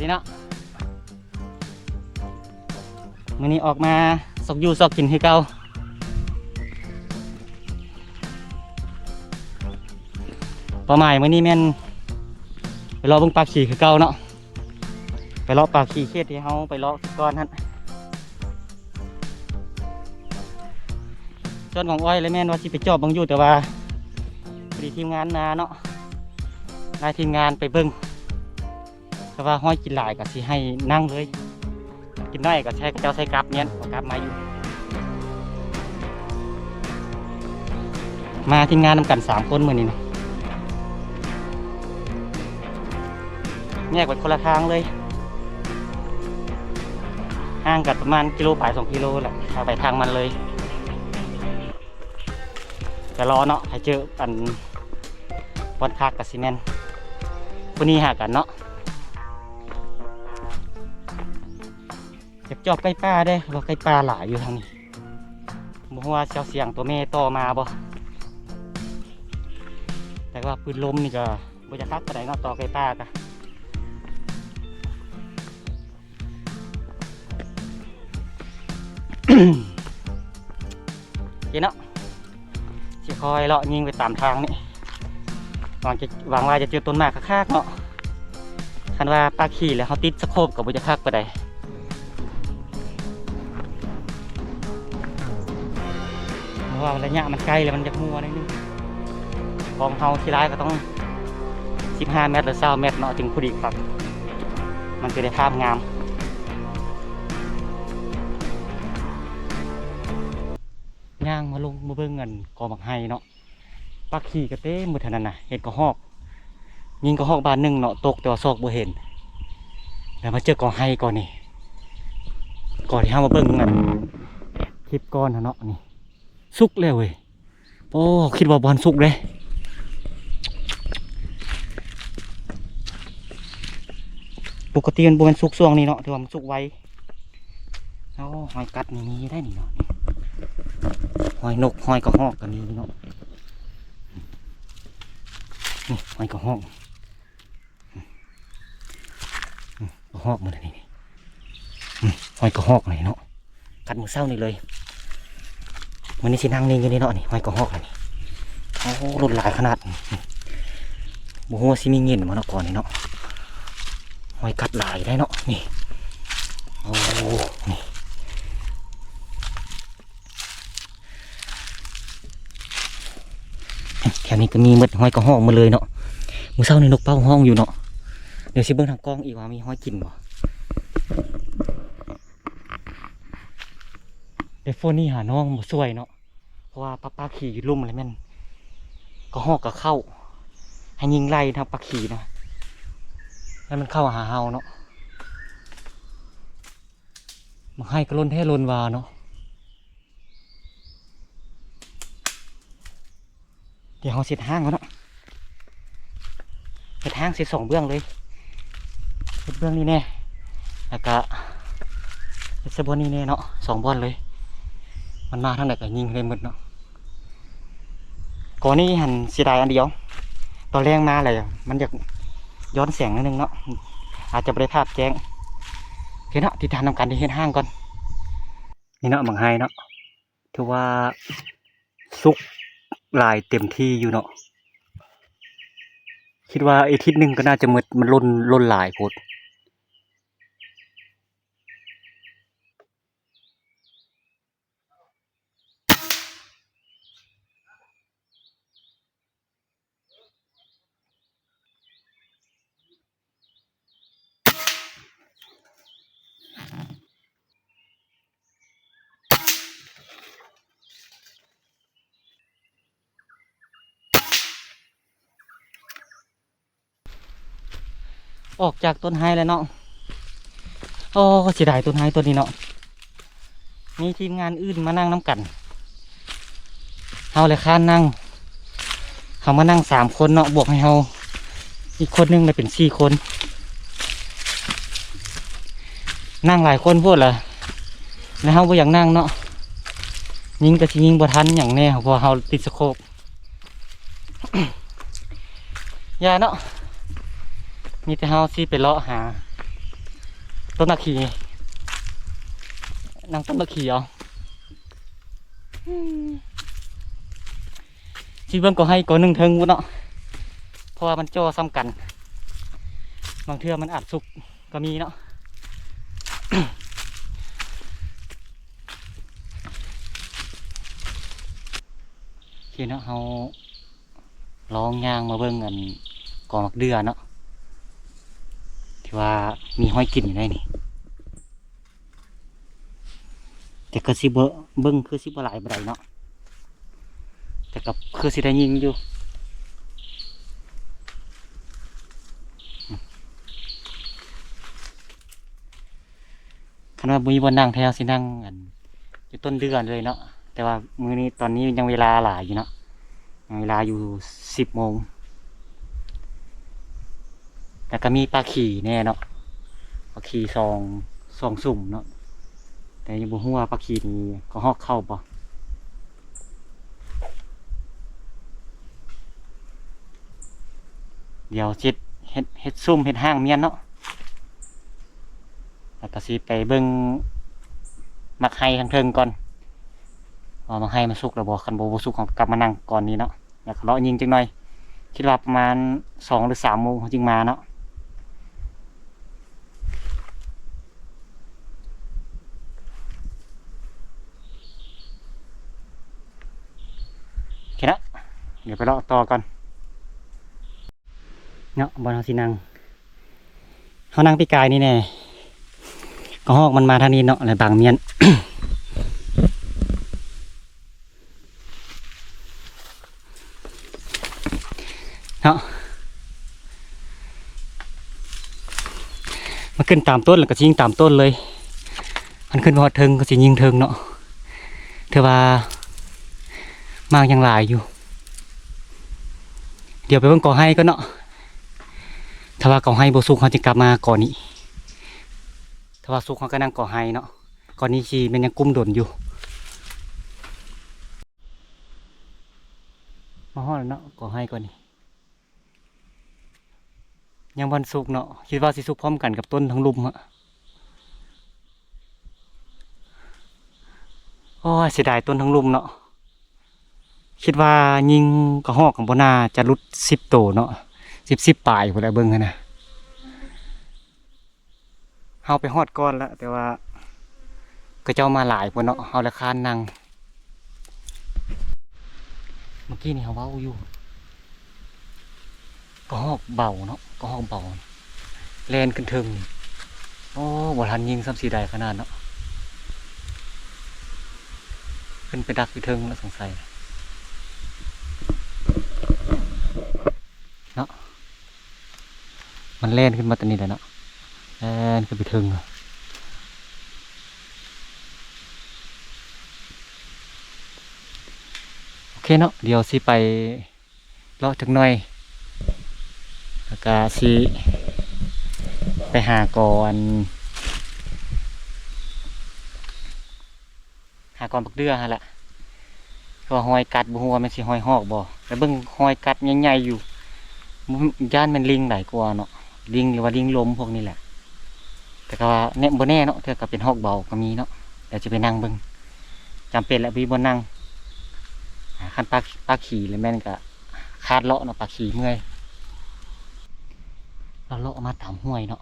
ເນາະ ມື້ນີ້ອອກມາຊອກຢູ່ຊອກກິນຄືເກົ່າ. ເປົ້າໝາຍມື້ນີ້ແມ່ນໄປເລາະເບິ່ງປາກຂີ້ຄືເກົ່າເນາະ, ໄປເລາະປາກຂີ້ເຂດທີ່ເຮົາໄປເລາະກ່ອນຫັ້ນ. ສ່ວນຂອງອ້ອຍລະແມ່ນວ່າຊິໄປຈອບເບິ່ງຢູ່ ແຕ່ວ່າພໍດີທີມງານມາເນາະ, ໄລ່ທີມງານໄປເບິ່ງ. ແຕ່ວ່າຮ້ອຍກິນຫຼາຍກໍຊິໃຫ້ນັ່ງເລີຍ, ກິນໜ້ອຍກໍໃຫ້ເຂົາເຈົ້າໃສ່ກັບແມ່ນ ເອົາກັບມາຢູ່. ມາທີມງານນຳກັນສາມຄົນມື້ນີ້ນະ, ແຍກໄປຄົນລະທາງເລີຍ, ຫ່າງກັນປະມານກິໂລປາຍ ສອງກິໂລແຫຼະ, ທາງໃຜທາງມັນເລີຍ. ກະລໍເນາະ ໃຫ້ເຈີອັນບ່ອນຄັກກະຊິແມ່ນຜູ້ນີ້ຫາກັນເນາະ. ຢາກຈອບໄກ່ປ່າເດ້ ວ່າໄກ່ປ່າຫຼາຍຢູ່ທາງນີ້, ບໍ່ຮູ້ວ່າຊິເອົາສຽງຕົວແມ່ຕໍ່ມາບໍ່, ແຕ່ວ່າປືນລົມນີ້ກະບໍ່ຢາກຄັກປານໃດເນາະ ຕໍ່ໄກ່ປ່າກະ. ໂອເຄເນາະ ຊິຄ່ອຍເລາະຍິງໄປຕາມທາງນີ້, ຫວັງຈະ ຫວັງວ່າຈະເຈີຕົ້ນໝາກຄັກໆເນາະ. ຄັນວ່າປາກຂີ້ແລ້ວເຮົາຕິດສະໂຄບກໍບໍ່ຈະຄັກປານໃດ, ເພາະວ່າໄລຍະມັນໄກແລ້ວມັນຢາກຮົ່ວໜ້ອຍໜຶ່ງ. ຂອງເຮົາຊິຫຼາຍກໍຕ້ອງສິບຫ້າແມັດ ຫຼື ຊາວແມັດເນາະ ຈຶ່ງພໍດີຄັກ, ມັນຈະໄດ້ພາບງາມ. ຍ່າງມາລົງມາເບິ່ງອັນກອງໝາກໄຮເນາະ, ປາກຂີ້ກໍເຕັມໝົດຫັ້ນນະ, ເຫັນກະຮອກ, ຍິງກະຮອກບາດໜຶ່ງເນາະ ຕົກ ແຕ່ວ່າຊອກບໍ່ເຫັນ, ແລ້ວມາເຈີກອໄຮກ່ອນນີ້, ກ່ອນທີ່ເຮົາມາເບິ່ງອັນຄລິບກ່ອນຫັ້ນເນາະ. ນີ້ສຸກແລ້ວເວີຍ. ໂອ້ ຄິດວ່າບໍ່ທັນສຸກເດ້, ປົກກະຕິມັນບໍ່ແມ່ນສຸກຊ່ວງນີ້ເນາະ ແຕ່ວ່າມັນສຸກໄວ. ໂອ້ ຮອຍກັດນີ້ມີໄດ້ນີ້ເນາະ, ຮອຍນົກ ຮອຍກະຮອກກໍມີເນາະ, ນີ້ຮອຍກະຮອກ. ອືມ ກະຮອກມື້ນີ້ ອືມ ຮອຍກະຮອກນີ້ເນາະ, ກັດມື້ເຊົ້ານີ້ເລີຍ. ມື້ນີ້ຊິນັ່ງນີ້ຢູ່ນີ້ເນາະ ນີ້ຮອຍກະຮອກນີ້. ໂອ້ ລົດຫຼາຍຂະໜາດ, ບໍ່ຮູ້ວ່າຊິມີເງິນບໍ່ເນາະ ກ່ອນນີ້ເນາະ, ຮອຍກັດຫຼາຍໄດ໋ເນາະ ນີ້. ໂອ້ ນີ້ ແຖວນີ້ກໍມີໝົດ ຮອຍກະຮອກໝົດເລີຍເນາະ. ມື້ເຊົ້ານີ້ນົກເປົ້າຮ້ອງຢູ່ເນາະ, ດຽວຊິເບິ່ງທາງກ້ອງອີກວ່າມີຮອຍກິນບໍ່. ແຕ່ຝົນນີ້ຫານ້ອງບໍ່ຊ່ວຍເນາະ, ເພາະວ່າປາກ ປາກຂີ້ຢູ່ລຸ່ມແລ້ວແມ່ນກະຮອກກໍເຂົ້າ, ໃຫ້ຍິງໄລ່ນຳປາກຂີ້ນະ ໃຫ້ມັນເຂົ້າຫາເຮົາເນາະ. ໝາກໄຮກໍຫຼົ່ນແທ້ຫຼົ່ນວ່າເນາະ. ດຽວເຮົາເຊັດຫ້າງກ່ອນເນາະ, ເຮັດຫ້າງເຊັດສອງເບື້ອງເລີຍ, ເຮັດເບື້ອງນີ້ແດ່ ແລ້ວກະເຮັດໃສ່ບ່ອນນີ້ແດ່ເນາະ, ສອງບ່ອນເລີຍ. ມັນມາທາງໃດກໍຍິງໄດ້ໝົດເນາະ. ກໍນີ້ຫັ້ນເສຍດາຍອັນດຽວ, ຕອນແລງມາແລ້ວມັນຢາກຍ້ອນແສງໜ້ອຍໜຶ່ງເນາະ, ອາດຈະບໍ່ໄດ້ພາບແຈ້ງ. ໂອເຄເນາະ, ຕິດຕາມນຳກັນທີ່ເຮັດຫ້າງກ່ອນ. ນີ້ເນາະ ໝາກໄຮເນາະ, ຖືວ່າສຸກຫຼາຍເຕັມທີ່ຢູ່ເນາະ. ຄິດວ່າອາທິດໜຶ່ງກໍໜ້າຈະໝົດ, ມັນຫຼົ່ນ ຫຼົ່ນຫຼາຍໂພດ. ອອກຈາກຕົ້ນໄຮແລ້ວເນາະ. ໂອ້ ເສຍດາຍຕົ້ນໄຮຕົ້ນນີ້ເນາະ. ມີທີມງານອື່ນມານັ່ງນຳກັນ, ເຮົາແຫຼະຄ້ານນັ່ງ. ເຮົາມານັ່ງສາມຄົນເນາະ, ບວກໃຫ້ເຮົາອີກຄົນໜຶ່ງໄດ້ເປັນສີ່ຄົນ. ນັ່ງຫຼາຍຄົນໂພດລະ ແລ້ວເຮົາບໍ່ຢາກນັ່ງເນາະ, ຍິງກໍຊິຍິງບໍ່ທັນຫຍັງແນ່ ເພາະວ່າເຮົາຕິດສະໂຄບ. ຢ່າເນາະ, ມີແຕ່ເຮົາຊິໄປເລາະຫາ ຕົ້ນໝາກຂີ ນັ່ງຕົ້ນໝາກຂີເອົາ. ຊິເບິ່ງກໍໄຮ່ກໍໜຶ່ງເທິງພຸ້ນເນາະ ເພາະວ່າມັນຈໍ່ສ່ຳກັນ ບາງເທື່ອມັນອາດສຸກກໍມີເນາະ. ໂອເຄເນາະ ເຮົາລອງຍ່າງມາເບິ່ງອັນກອໝາກເດື່ອເນາະ ທີ່ວ່າມີຫອຍກິນຢູ່ໃນນີ້. ແຕ່ກໍຊິບໍ່ ເບິ່ງຄືຊິບໍ່ຫຼາຍປານໃດເນາະ ແຕ່ກໍຄືຊິໄດ້ຍິງຢູ່. ຄັນວ່າບໍ່ມີບ່ອນນັ່ງແທ້ ເຮົາຊິນັ່ງອັນຢູ່ຕົ້ນເດື່ອເລີຍເນາະ. ແຕ່ວ່າມື້ນີ້ ຕອນນີ້ຍັງເວລາຫຼາຍຢູ່ເນາະ ຍັງເວລາຢູ່ສິບໂມງ. ແລ້ວກໍມີປາຂີແດ່ເນາະ ປາຂີສອງ ສອງສຸມເນາະ ແຕ່ຍັງບໍ່ຮູ້ວ່າປາຂີນີ້ກະຮອກເຂົ້າບໍ່. ດຽວຊິເຮັດ ເຮັດ ເຮັດຊຸມເຮັດຮ່າງມ້ຽນເນາະ ແລ້ວກໍຊິໄປເບິ່ງໝາກໄຮ່ທາງເທິງກ່ອນ ວ່າໝາກໄຮ່ມັນສຸກແລ້ວບໍ່. ຄັນບໍ່ ບໍ່ສຸກ ເຮົາກໍກັບມານັ່ງກ່ອນນີ້ເນາະ ແລ້ວກໍເລາະຍິງຈັກໜ່ອຍ ຄິດວ່າປະມານສອງ ຫຼື ສາມໂມງເຮົາຈຶ່ງມາເນາະ. ໂອເຄເນາະ ດຽວໄປເລາະຕໍ່ກ່ອນເນາະ ບ່ອນເຮົາຊິນັ່ງ. ເຮົານັ່ງປີກາຍນີ້ແດ່ ກະຮອກມັນມາທາງນີ້ເນາະ ແລ້ວບັງມ້ຽນເນາະ. ມັນຂຶ້ນຕາມຕົ້ນ ແລ້ວກໍຊິຍິງຕາມຕົ້ນເລີຍ ຄັນຂຶ້ນໄປຮອດເທິງກໍຊິຍິງເທິງເນາະ. ຖືວ່າໝາກຍັງຫຼາຍຢູ່. ດຽວໄປເບິ່ງກໍໄຮ່ກ່ອນເນາະ ຖ້າວ່າກໍໄຮ່ບໍ່ສຸກ ເຮົາຈະກັບມາກໍນີ້ ຖ້າວ່າສຸກ ເຮົາກໍນັ່ງກໍໄຮ່ເນາະ. ກໍນີ້ຊິແມ່ນຍັງກຸ້ມດົນຢູ່. ມາຮອດແລ້ວເນາະ ກໍໄຮ່ກໍນີ້ ຍັງບໍ່ທັນສຸກເນາະ ຄິດວ່າຊິສຸກພ້ອມກັນກັບຕົ້ນທາງລຸ່ມຫັ້ນ. ໂອ້ຍ ເສຍດາຍຕົ້ນທາງລຸ່ມເນາະ ຄິດວ່າຍິງກະຮອກກໍບໍ່ໜ້າຈະຫຼຸດສິບໂຕເນາະ ສິບ ສິບປາຍພຸ້ນແຫຼະ ເບິ່ງຫັ້ນນະ. ເຮົາໄປຮອດກ່ອນລະ ແຕ່ວ່າເຂົາເຈົ້າມາຫຼາຍໂພດເນາະ ເຮົາລະຄ້ານນັ່ງ. ເມື່ອກີ້ນີ້ເຮົາເວົ້າຢູ່ ກະຮອກເບົາເນາະ ກະຮອກເບົາ ແລ່ນຂຶ້ນເທິງ. ໂອ້ ບໍ່ທັນຍິງຊ້ຳ ເສຍດາຍຂະໜາດເນາະ ຂຶ້ນໄປດັກຢູ່ເທິງລະສົງໄສ. ເນາະ ມັນແລ່ນຂຶ້ນມາແຕ່ນີ້ແຫຼະເນາະ ແລ່ນຂຶ້ນໄປເທິງ. ໂອເຄເນາະ ດຽວຊິໄປເລາະຈັກໜ່ອຍ ແລ້ວກະຊິໄປຫາກອ ຫາກອບັກເດື່ອຫັ້ນລະ ເພາະວ່າຮອຍກັດ ບໍ່ຮູ້ວ່າແມ່ນຊິຮອຍຮອກບໍ່ ແຕ່ເບິ່ງຮອຍກັດໃຫຍ່ໆຢູ່ ຢ້ານແມ່ນລິງຫຼາຍກວ່າເນາະ ລິງ ຫຼືວ່າລິງລົມພວກນີ້ແຫຼະ. ແຕ່ກໍວ່າແນ່ ບໍ່ແນ່ເນາະ ເທື່ອກໍເປັນຮອກເບົາກໍມີເນາະ. ດຽວຈະໄປນັ່ງເບິ່ງ ຈຳເປັນແຫຼະ ບໍ່ມີບ່ອນນັ່ງ. ຄັນປາ ປາຂີ່ແລ້ວແມ່ນກໍຄາດເລາະເນາະ ປາຂີ່ເມື່ອຍ. ເລາະມາຕາມຫ້ວຍເນາະ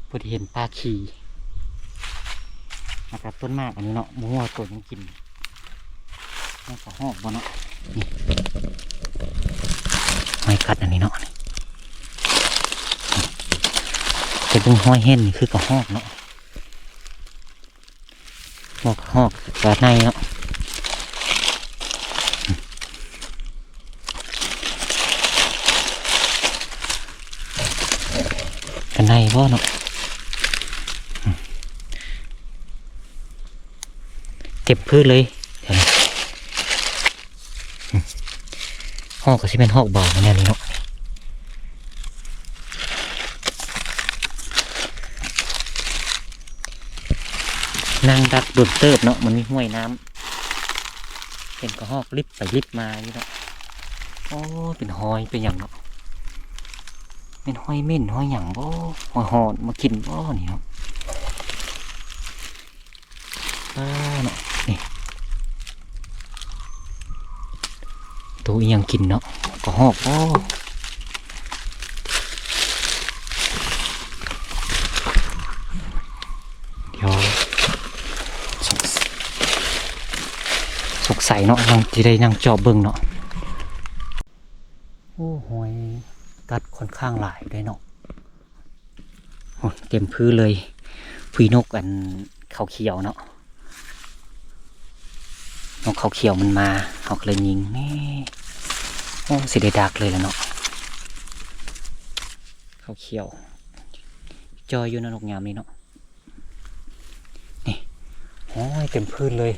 ພໍດີເຫັນປາຂີ່ ມາກັດຕົ້ນໝາກອັນນີ້ເນາະ ບໍ່ຮູ້ວ່າໂຕຫຍັງກິນ ມັນກະຮອກບໍ່ເນາະ. ນີ້ ຮອຍກັດອັນນີ້ເນາະ ແຕ່ເບິ່ງຮອຍເຫັນນີ້ຄືກະຮອກເນາະ. ຮອກ ຮອກກະໄນເນາະ ກະໄນບໍ່ເນາະ ເຕັມພື້ນເລີຍ. ຮອກກໍຊິແມ່ນຮອກເບົາແນວນີ້ເນາະ. ນັ່ງດັກດົນເຕີບເນາະ ມັນມີຫ້ວຍນ້ຳ ເຫັນກະຮອກລິບໄປລິບມາຢູ່ເນາະ. ໂອ້ ເປັນຮອຍເປັນຫຍັງເນາະ ໂອ ມ່ນຫອຍເໝັນຫອຍຫຍັງບໍ່? ຫອຍຮອດມາກິນບໍ່ນີ້ເນາະ? ອ່າເນາະ ນີ້ ໂຕອີ່ຫຍັງກິນເນາະ? ກະຮອກບໍ່? ດຽວ ສົງ ສົງໄສເນາະ ຍັງຊິໄດ້ນັ່ງຈອບເບິ່ງເນາະ. ໂອ້ ຫອຍກັດຂ້ອນຂ້າງຫຼາຍເດ້ເນາະ. ໂອ້ ເຕັມພື້ນເລີຍ. ພຸ້ນ ນົກອັນເຂົາຂຽວເນາະ ນົກເຂົາຂຽວມັນມາ ເຮົາກະເລີຍຍິງ. ນີ້ ໂອ້ ຊິໄດ້ດັກເລີຍລະເນາະ. ເຂົາຂຽວຈ່ອຍຢູ່ເນາະ ນົກຍາມນີ້ເນາະ. ນີ້ ໂອ້ຍ ເຕັມພື້ນເລີຍ.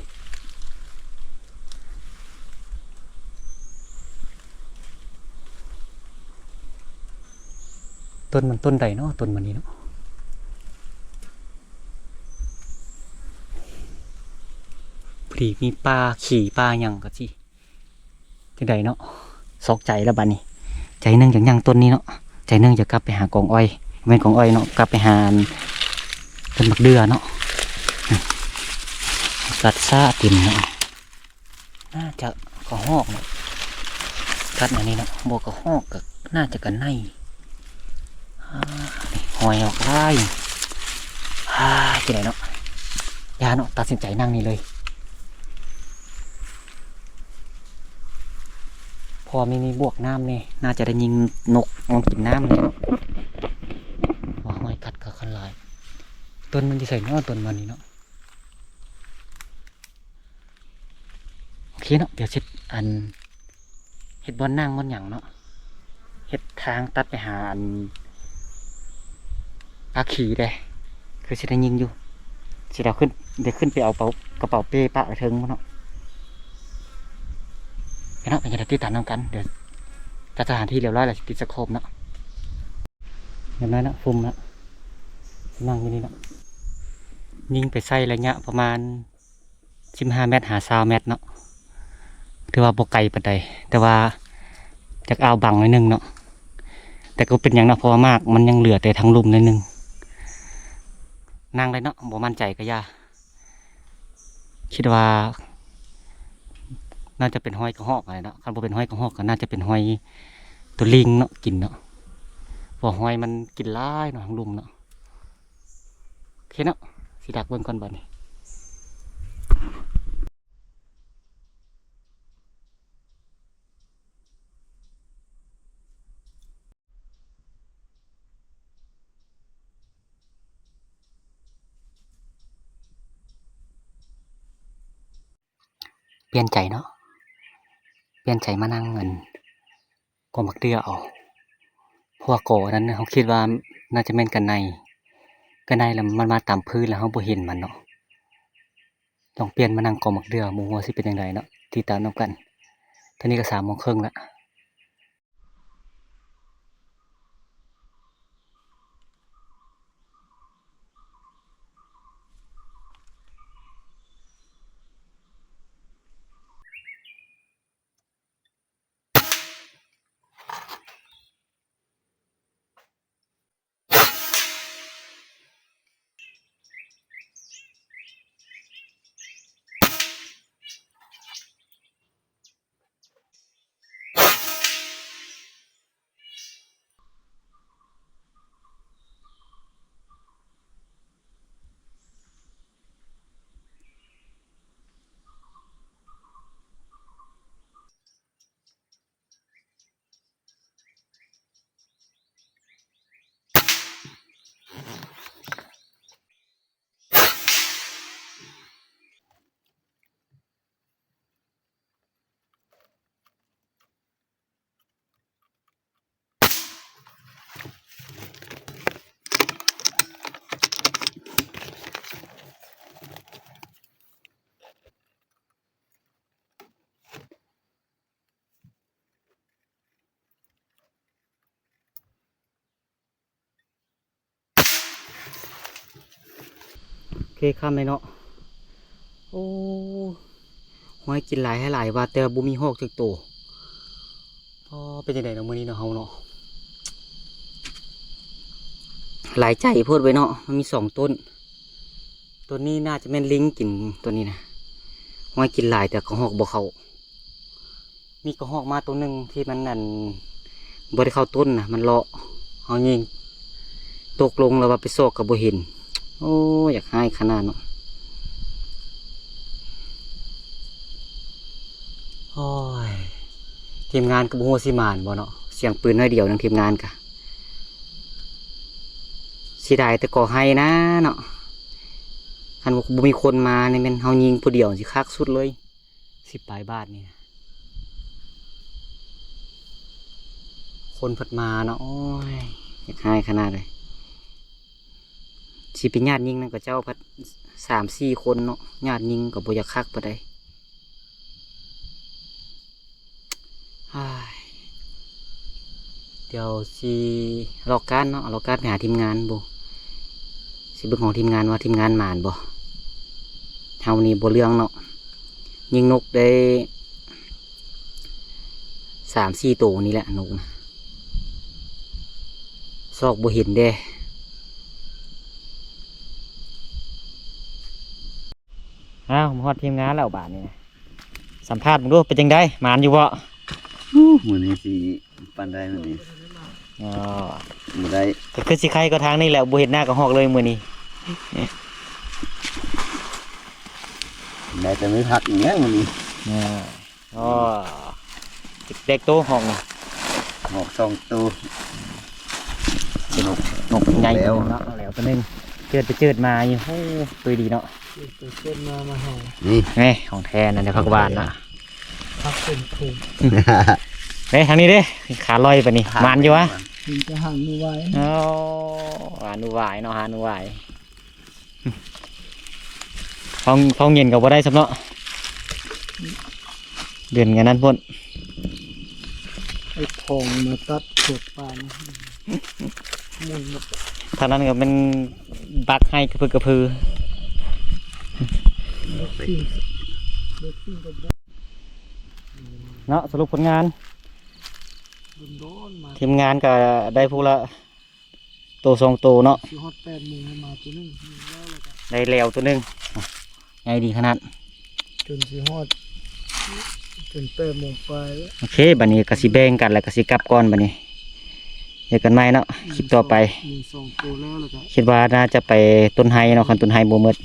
ຕົ້ນມັນຕົ້ນໃດເນາະ? ຕົ້ນມັນນີ້ເນາະ. ພໍດີມີປ່າຂີ້ປ່າຫຍັງກະຊິ ຈັ່ງໃດເນາະ ຊອກໃຈແລ້ວບາດນີ້. ໃຈໜຶ່ງຢາກຍ່າງຕົ້ນນີ້ເນາະ ໃຈໜຶ່ງຢາກກັບໄປຫາກອງອ້ອຍ ແມ່ນກອງອ້ອຍເນາະ ກັບໄປຫາອັນ ຕົ້ນໝາກເດື່ອເນາະ. ອືມ ກັດຊະເຕັມເນາະ. ໜ້າຈະກະຮອກເນາະ ກັດອັນນີ້ເນາະ. ບໍ່ກະຮອກກະໜ້າຈະກະໄນ. ອ່າ ນີ້ ຫອຍອອກຫຼາຍ. ອ່າ ຈັ່ງໃດເນາະ ຢ່າເນາະ ຕັດສິນໃຈນັ່ງນີ້ເລີຍ. ເພາະວ່າມີ ມີບວກນ້ຳແດ່ ໜ້າຈະໄດ້ຍິງນົກມາກິນນ້ຳແດ່ເນາະ. ວ່າຫອຍກັດກະຄັນຫຼາຍ. ຕົ້ນມັນຢູ່ໃສເນາະ? ຕົ້ນມັນນີ້ເນາະ. ໂອເຄເນາະ ດຽວຊິເຮັດອັນ ເຮັດບ່ອນນັ່ງບ່ອນຫຍັງເນາະ ເຮັດທາງຕັດໄປຫາອັນ ປາຂີ້ເດ້ ຄືຊິໄດ້ຍິງຢູ່. ຊິໄດ້ຂຶ້ນ ໄດ້ຂຶ້ນໄປເອົາເປົາ ກະເປົາເປ້ປະໄວ້ເທິງພຸ້ນເນາະ. ເນາະ ກະຈະໄດ້ຕິດຕາມນຳກັນ. ດຽວຈັດສະຖານທີ່ລຽບຮ້ອຍແລ້ວ ຊິຕິດສະໂຄບເນາະ. ຮຽບຮ້ອຍເນາະ ຟຸມເນາະ ນັ່ງຢູ່ນີ້ເນາະ. ຍິງໄປໃສ່ໄລຍະປະມານ ສິບຫ້າແມັດຫາຊາວແມັດເນາະ ຖືວ່າບໍ່ໄກປານໃດ ແຕ່ວ່າຢາກອ້າວບັງໜ້ອຍໜຶ່ງເນາະ. ແຕ່ກະບໍ່ເປັນຫຍັງເນາະ ເພາະວ່າໝາກມັນຍັງເຫຼືອແຕ່ທາງລຸ່ມໜ້ອຍໜຶ່ງ. ນັ່ງໄດ້ເນາະ ບໍ່ໝັ້ນໃຈກະຢ່າ. ຄິດວ່າໜ້າຈະເປັນຫອຍກະຮອກຫັ້ນແຫຼະເນາະ. ຄັນບໍ່ເປັນຫອຍກະຮອກກະໜ້າຈະເປັນຫອຍໂຕລິງເນາະ ກິນເນາະ ເພາະຫອຍມັນກິນຫຼາຍເນາະ ທາງລຸ່ມເນາະ. ໂອເຄເນາະ ຊິດັກເບິ່ງກ່ອນບາດນີ້. ປ່ຽນໃຈເນາະ ປ່ຽນໃຈມານັ່ງອັນ ກອງໝາກເດື່ອເອົາ. ເພາະວ່າກໍອັນນັ້ນເຮົາຄິດວ່າໜ້າຈະແມ່ນກະໄນ ກະໄນລະມັນມາຕາມພື້ນລະເຮົາບໍ່ເຫັນມັນເນາະ. ລອງປ່ຽນມານັ່ງກອງໝາກເດື່ອ ບໍ່ຮູ້ວ່າຊິເປັນຈັ່ງໃດເນາະ ຕິດຕາມນຳກັນ. ຕອນນີ້ກະສາມໂມງເຄິ່ງລະ. ໂອເຄ ຄ່ຳເລີຍເນາະ. ໂອ້ ຫອຍກິນຫຼາຍໃຫ້ຫຼາຍວ່າ ແຕ່ວ່າບໍ່ມີຮອກຈັກໂຕ. ອໍ ເປັນຈັ່ງໃດເນາະມື້ນີ້ເນາະ ເຮົາເນາະ. ຫຼາຍໃຈໂພດເວີຍເນາະ ມັນມີສອງຕົ້ນ. ຕົ້ນນີ້ໜ້າຈະແມ່ນລິງກິນ ຕົ້ນນີ້ນະ ຫ້ວຍ ກິນຫຼາຍແຕ່ກະຮອກບໍ່ເຂົ້າ. ມີກະຮອກມາໂຕໜຶ່ງທີ່ມັນ ອັນ ບໍ່ໄດ້ເຂົ້າຕົ້ນນະ ມັນເລາະ ເຮົາຍິງຕົກລົງແລ້ວວ່າໄປຊອກກະບໍ່ເຫັນ. ໂອ້ ຢາກຮ້າຍຂະໜາດເນາະ. ໂອ້ຍ ທີມງານກະບໍ່ຮູ້ວ່າຊິໝານບໍ່ເນາະ ສຽງປືນໜ້ອຍດຽວໜຶ່ງ ທີມງານກະ ເສຍດາຍແຕ່ກໍໄຮ່ນະເນາະ. ຄັນບໍ່ມີຄົນມານີ້ແມ່ນເຮົາຍິງຜູ້ດຽວຊິຄັກສຸດເລີຍ. ສິບປາຍບາດນີ້ນະ ຄົນພັດມາເນາະ. ໂອ້ຍ ຢາກຮ້າຍຂະໜາດເລີຍ. ຊິໄປຍາດຍິງນຳເຂົາເຈົ້າພັດສາມສີ່ຄົນເນາະ ຍາດຍິງກະບໍ່ຢາກຄັກປານໃດ. ອ້າຍ ດຽວຊິລອກການເນາະ ລອກການໄປຫາທີມງານບໍ່ ຊິເບິ່ງຂອງທີມງານວ່າທີມງານໝານບໍ່. ເຮົານີ້ບໍ່ເລື່ອງເນາະ ຍິງນົກໄດ້ສາມສີ່ໂຕນີ້ແຫຼະ ນົກນະ ຊອກບໍ່ເຫັນເດ້. ອ້າວ ມາຮອດທີມງານແລ້ວບາດນີ້ນະ ສຳພາດເບິ່ງດູ ເປັນຈັ່ງໃດ ໝານຢູ່ບໍ່? ໂອ້ ມື້ນີ້ຊິປານໃດມື້ນີ້? ອໍ ບໍ່ໄດ້ ກະຄືຊິໄຄກວ່າທາງນີ້ແຫຼະ ບໍ່ເຫັນໜ້າກະຮອກເລີຍມື້ນີ້. ໄດ້ແຕ່ໄມ້ພັກນີ້ແຫຼະມື້ນີ້. ອໍ ອໍ ເດັກໂຕຮອກນີ້ ຮອກສອງໂຕ ນົກ ນົກໃຫຍ່ ແລ້ວ ເນາະ ແລ້ວໂຕໜຶ່ງ ເຈີດໄປເຈີດມາຢູ່. ໂອ້ ໂຕດີເນາະ ເຈີດໄປເຈີດມາ ມາເຮົາ ນີ້ ນີ້ຂອງແທ້ນະ ໃນຜັກຫວານນະ ຜັກເປັນທຸງ. ເດ້ ທາງນີ້ເດ້ ຂາລອຍປານນີ້ ໝານຢູ່ຫວາ? ເຫັນແຕ່ຫາງໜູຫວາຍ. ອໍ ຫາໜູຫວາຍເນາະ ຫາໜູຫວາຍ. ທ້ອງ ທ້ອງເຢັນກະບໍ່ໄດ້ຊ້ຳເນາະ ເດືອນອັນນັ້ນພຸ້ນ. ໄອ້ທອງມາຕັດສວນປາງ ໝຸນໝົດ. ທາງນັ້ນກະແມ່ນບັກໄຮ່ກະພຶກກະພືເນາະ. ສະຫຼຸບຜົນງານ ໂດນໆມາ ທີມງານກະໄດ້ຜູ້ລະ ໂຕສອງໂຕເນາະ ຊິຮອດແປດໂມງ ມາໂຕໜຶ່ງ ໄດ້ແລ້ວໂຕໜຶ່ງ ໃຫຍ່ດີຂະໜາດ ຈົນຊິຮອດ ຈົນແປດໂມງປາຍແລ້ວ. ໂອເຄ ບາດນີ້ກະຊິແບ່ງກັນ ແລ້ວກະຊິກັບກ່ອນ ບາດນີ້ເຈີກັນໃໝ່ເນາະ ຄລິບຕໍ່ໄປ. ຍິງສອງໂຕແລ້ວ ແລ້ວກະ ຄິດວ່າໜ້າຈະໄປຕົ້ນໄຮເນາະ ຄັນຕົ້ນໄຮບໍ່ໝົດ